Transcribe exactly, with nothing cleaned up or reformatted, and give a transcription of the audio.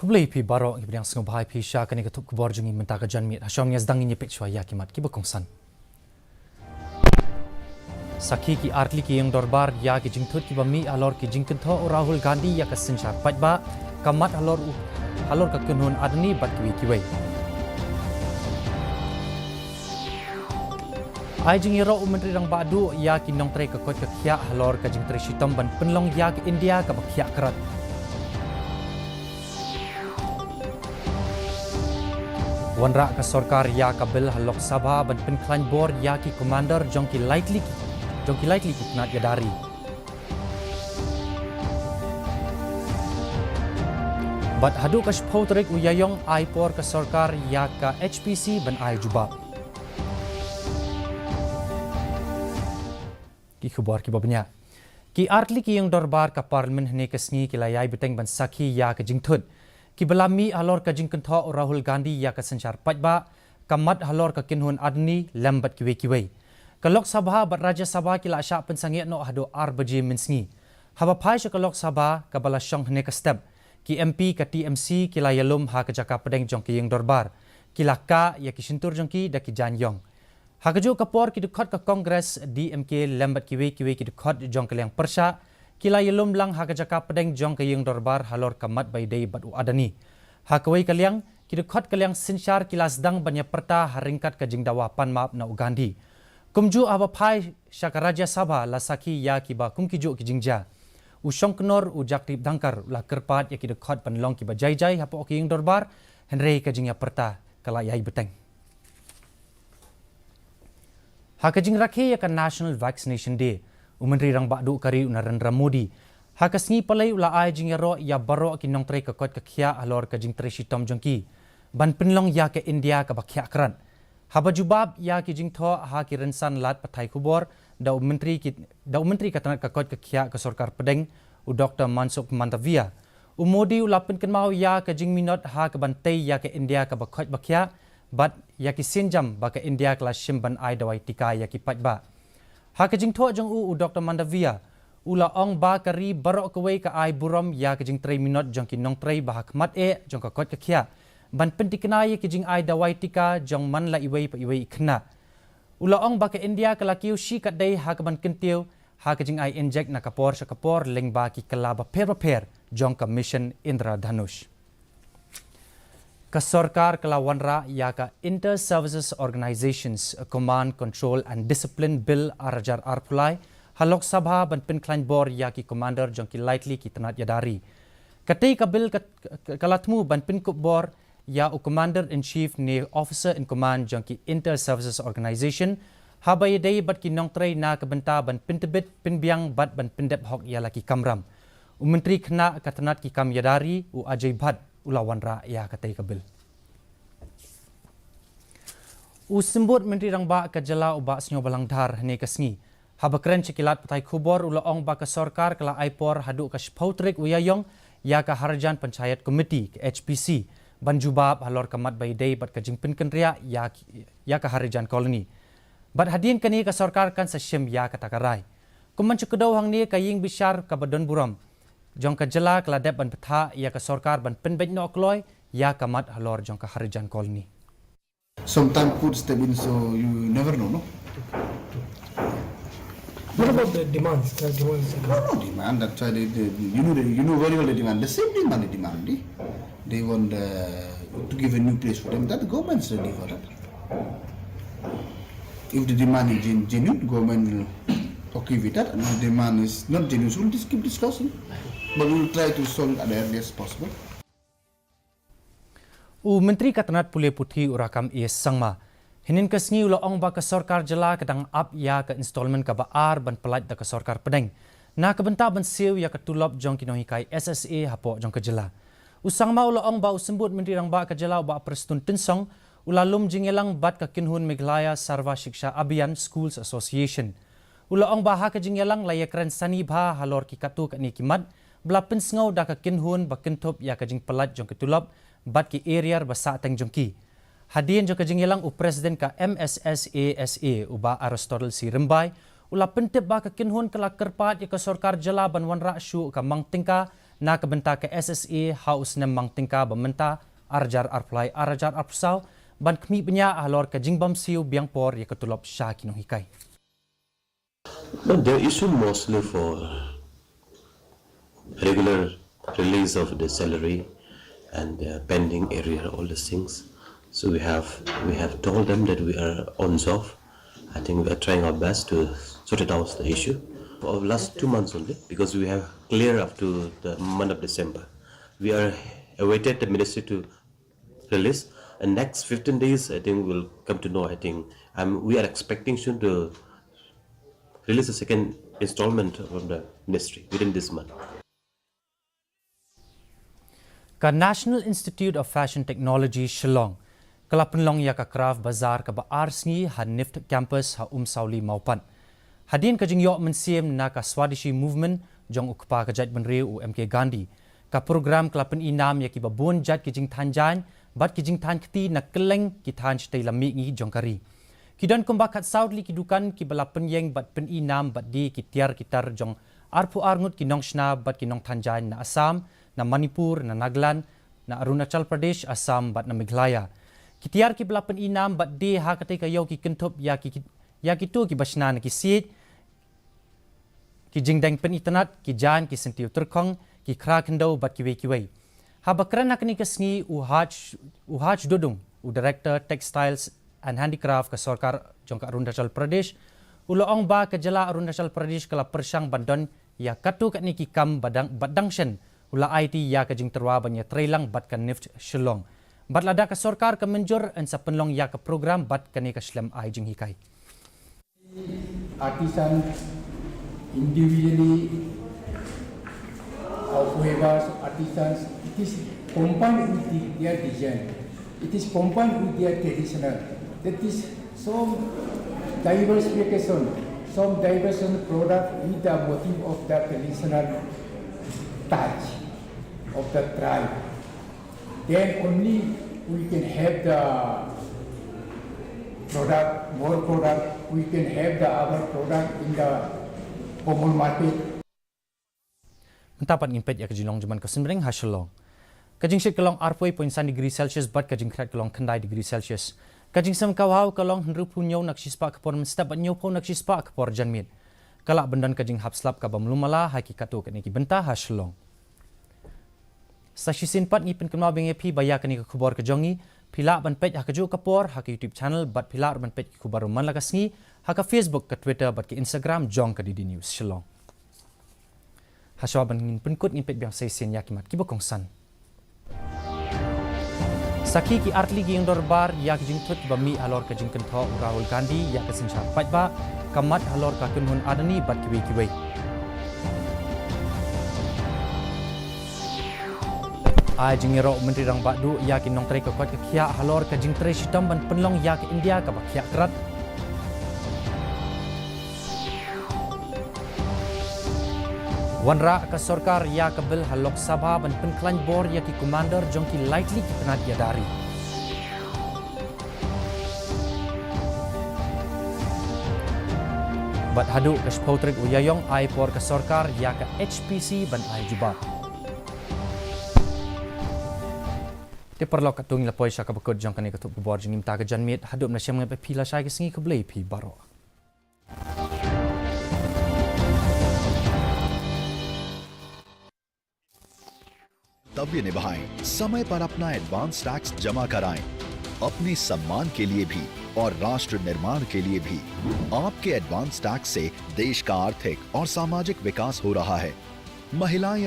Khublei phi baroh, ngi pdiang sngewbha ïa phi sha kane ka thup khubor jong ngi mynta ka janmiet. Ha shwa ngin ïa sdang ngin ïa peit shuwa ïa ki mat kiba kongsan. Sakhi ki artylli ki ïing dorbar ïa ki jingthut kiba mih halor ki jingkynthoh u Rahul Gandhi ïa ka synshar paidbah, ka mat halor u, halor ka kynhun Adani bad kiwei kiwei. Ai jingïaroh u Myntri Rangbah Duh ïa ki nongtrei ka koit ka khiah halor ka jingtrei shitom ban pynlong ïa ka India kaba khiah krad. Wanrah ka sorkar ïa ka bill ha Lok Sabha ban pynkhlaiñ bor ïa ki commander jong ki lai tylli ki, jong ki lai tylli ki tnat ïada ri. Bad haduh ka shiphew tarik u Ïaïong ai por ka sorkar ïa ka H P C ban ai jubab. Ki khubor kiba bniah. Ki artylli ki ïing dorbar ka Parliament hynne ka sngi ki la ïai bteng ban sakhi ïa ka jingthut kiba la mih halor ka jingkynthoh u Rahul Gandhi ïa ka synshar paidbah, ka mat halor ka kynhun Adani lem bad kiwei kiwei. Ka Lok Sabha bad Rajya Sabha ki la shah pynsangeh noh haduh ar baje mynsngi. Haba phai sha ka Lok Sabha kaba la shong hynne ka step, ki M P ka T M C ki la ïalum ha ka jaka pdeng jong ka ïing dorbar. Ki la kah ïa ki shyntur jong ki da ki jaiñ ïong. Ha kajuh ka por ki dkhot ka Congress, D M K lem bad kiwei kiwei ki dkhot jong ka liang pyrshah ki la ïalum lang ha ka jaka pdeng jong ka ïing dorbar halor ka mat ba ïadei bad u Adani. Ha kawei ka liang, ki dkhot ka liang synshar ki la sdang ban ïa pyrta ha ryngkat ka jingdawa pan map na u Gandhi. Kumjuh haba phai sha ka Rajya Sabha la sakhi ïa kiba kum kijuh ki jingjia. U Shongknor u Jagdeep Dhankhar u la kyrpad ïa ki dkhot ban long kiba jai jai hapoh ka ïing dorbar, hynrei ka jingïapyrta ka la ïai bteng. Ha ka jingrakhe ïa ka National Vaccination Day, u Myntri Rangbah Duh ka ri u Narendra Modi ha ka sngi Palei u la ai jingïaroh ïa baroh ki nongtrei ka koit ka khiah halor ka jingtrei shitom jong ki ban pynlong ïa ka India kaba khiah krad. Haba jubab ïa ki jingthoh ha ki rynsan lad pathai khubor da u Myntri ki, da u Myntri ka tnat ka koit ka khiah ka sorkar pdeng, u Doktor Mansukh Mandaviya, u Modi u la pynkynmaw ïa ka jingminot ha kaban tei ïa ka India kaba koit ba khiah bad ïa ki sienjam ba ka India ka la shim ban ai dawai tika ïa ki paidbah. Ha ka jingthoh jong u, u Doktor Mandaviya u la ong ba ka ri baroh kawei ka ai burom ïa ka jingtrei minot jong ki nongtrei ba ha khmat eh jong ka koit ka khiah ban pynthikna ïa ki jingai dawai tika jong man la iwei pa iwei i khynnah. U la ong ba ka India ka la kiew shi katdei ha kaban kyntiew ha ka jingai injek na ka por sha ka por lyngba ki kylla bapher bapher jong ka Mission Indradhanush. Ka sorkar ka la wanrah ïa ka Inter Services Organizations Command, Control and Discipline Bill ar hajar arphew lai ha Lok Sabha ban pynkhlaiñ bor ïa ki commander jong ki lai tylli ki tnat ïada ri. Katei ka bill ka, ka, ka la thmu ban pynkup bor ïa u Commander in Chief ne Officer in Command jong ki Inter Services Organization haba ïadei bad ki nongtrei na ka bynta ban pyntbit, pynbiang bad ban pyndep hok ïa la ki kamram. U Myntri Khynnah ka tnat ki kam ïada ri, u Ajay Bhatt, u la wanrah ïa katei ka bill. U Symbud Myntri Rangbah ka jylla u Bah Sniawbhalang Dhar hynne ka sngi, haba kren sha ki lad pathai khubor u la ong ba ka sorkar ka la ai por haduh ka shiphew tarik u Ïaïong ïa ka Harijan Panchayat Committee ka H P C ban jubab halor ka mat ba ïadei bad ka jingpynkynriah ïa, ïa ka Harijan Colony. Bad hadien kane ka sorkar kan sa shim ïa kata ka rai. Kum ban shu kdew hangne ka ïing bishar kaba don burom jong ka jylla ka la dep ban bthah ïa ka sorkar ban pynbeit noh kloi ïa ka mat halor jong ka Harijan Colony. Sometimes food step in, so you never know, no? What about the demands? The demands? No, no demand. That's why they, they, you know, they, you know very well the demand. The same demand they demand, eh? They want uh, to give a new place for them. That the government's ready for that. If the demand is gen- genuine, government will okay with that. And if the demand is not genuine, so we'll just keep discussing. But we'll try to solve it at the earliest possible. U Myntri ka tnat pule puthi u Rakkam A Sangma, hynnin ka sngi u la ong ba ka sorkar jylla ka dang ap ïa ka installment kaba ar ban pyllait da ka sorkar pdeng na ka bynta ban siew ïa ka tulop jong ki nonghikai S S A hapoh jong ka jylla. U Sangma u la ong ba u Symbud Myntri Rangbah ka jylla u Bah Prestone Tynsong u la lum jingïalang bad ka kynhun Meghalaya Sarva Shiksha Abhiyan Schools Association. U la ong ba ha ka jingïalang la ïakren sani bha halor ki katto katne ki mat ba la pynsngew da ka kynhun ba kynthup ïa ka jingpyllait jong ka tulop bad ki arrear ba sahteng jong ki. Hadien jong ka jingïalang u President ka M S S A S A u Bah Aristotle C Rymbai u la pyntip ba ka kynhun ka la kyrpad ïa ka sorkar jylla ban wanrah shuh ka mang tyngka na ka bynta ka S S A ha u snem mang tyngka ba mynta, ar hajar arphew lai ar hajar arphew saw, ban khmih bniah halor ka jingbym siew biang por ïa ka tulop sha ki nonghikai. No, they issue mostly for regular release of the salary and uh, pending arrear, all these things. So we have we have told them that we are on job. I think we are trying our best to sort it out the issue for the last two months only, because we have clear up to the month of December. We are awaited the ministry to release. And next fifteen days, I think we'll come to know. I think um, we are expecting soon to release a second installment from the ministry within this month. Ka National Institute of Fashion Technology Shillong ka la pynlong ïa ka Craft Bazaar kaba ar sngi ha NIFT Campus ha Umsawli Mawpat. Hadien ka jingïoh mynsiem na ka Swadeshi Movement jong u kpa ka jaitbynriew u M K Gandhi, ka program ka la pynïnam ïa kiba bun jait ki jingthan jaiñ bad ki jingthan kti na kylleng ki thaiñ shatei lam mihngi jong ka ri. Ki don kumba khatsaw tylli ki dukan kiba la pynïeng bad pynïnam bad die ki tiar ki tar jong arphew ar ngut ki nongshna bad ki nongthan jaiñ na Assam, na Manipur, na Nagaland, na Arunachal Pradesh, Assam bad na Meghalaya. Ki tiar kiba la pynïnam bad die ha katei ka ïew ki kynthup ïa ki, ïa kito kiba shna na ki siej, ki jingdeng pynitynnad, ki jaiñ, ki syntiew tyrkhong, ki khra khyndew bad kiwei kiwei. Haba kren ha kane ka sngi u Haj, u Haj Dodung, u Director Textiles and Handicraft ka sorkar jong ka Arunachal Pradesh, u la ong ba ka jylla Arunachal Pradesh ka la pyrshang ban don ïa katto katne ki kam bad dang, bad dang shen u la aiti ïa ka jingtyrwa ban ïatreilang bad ka NIFT Shillong. Bad lada ka sorkar ka mynjur yn sa pynlong ïa ka program bad kane ka shlem ai jinghikai. Artisans individually or whoever artisans, it is combined with the, their design. It is combined with their traditional. That is some diversification, some diversion product with the motive of the traditional touch of the tribe. Then only we can have the product, more product, we can have the our product in the formal market. Mynta pat ngin peit ïa ka jinglong jingman ka sngi bneng ha Shillong. Ka jingshit ka long arphew point san degree Celsius bad ka jingkhriat ka long khyndai degree Celsius. Ka jingsngewkhaw ka long hynriewphew hynñiew na ka shispah ka por mynstep bad hynñiewphew na ka shispah ka por janmiet. Ka lah ban don ka jinghap slap kaba mluh mala ha ki katto katne ki bynta ha Shillong. Sa shisien pat ngi pynkynmaw biang ïa phi ba ïa kane ka khubor ka jong ngi phi lah ban peit ha kajuh ka por ha ka YouTube channel bad phi lah ban peit ki khubor man la ka sngi ha ka Facebook, ka Twitter bad ka Instagram jong ka D D News Shillong. Ha shuwa ban ngin pynkut ngin peit biang sa shisien ïa ki mat kiba kongsan. Sakhi ki artylli ki ïing dorbar ïa ki jingthut kiba mih halor ka jingkynthoh u Rahul Gandhi ïa ka synshar paidbah, ka mat halor ka kynhun Adani bad kiwei kiwei. Ai jingïaroh u Myntri Rangbah Duh ïa ki nongtrei ka koit ka khiah halor ka jingtrei shitom ban pynlong ïa ka India kaba khiah krad. Wanrah ka sorkar ïa ka bill ha Lok Sabha ban pynkhlaiñ bor ïa ki commander jong ki lai tylli ki tnat ïada ri. Bad haduh ka shiphew tarik u Ïaïong ai por ka sorkar ïa ka H P C ban ai jubab. Te paralok, katto ngi la poi sha kaba kut jong kane ka thup khubor jong ngi mynta ka janmiet. Haduh mynta shem ngan ïa phi lashai ka sngi, khublei phi baroh. कर्तव्य निभाएं, समय पर अपना एडवांस टैक्स जमा कराएं। अपने सम्मान के लिए भी और राष्ट्र निर्माण के लिए भी आपके एडवांस टैक्स से देश का आर्थिक और सामाजिक विकास हो रहा है। महिलाएं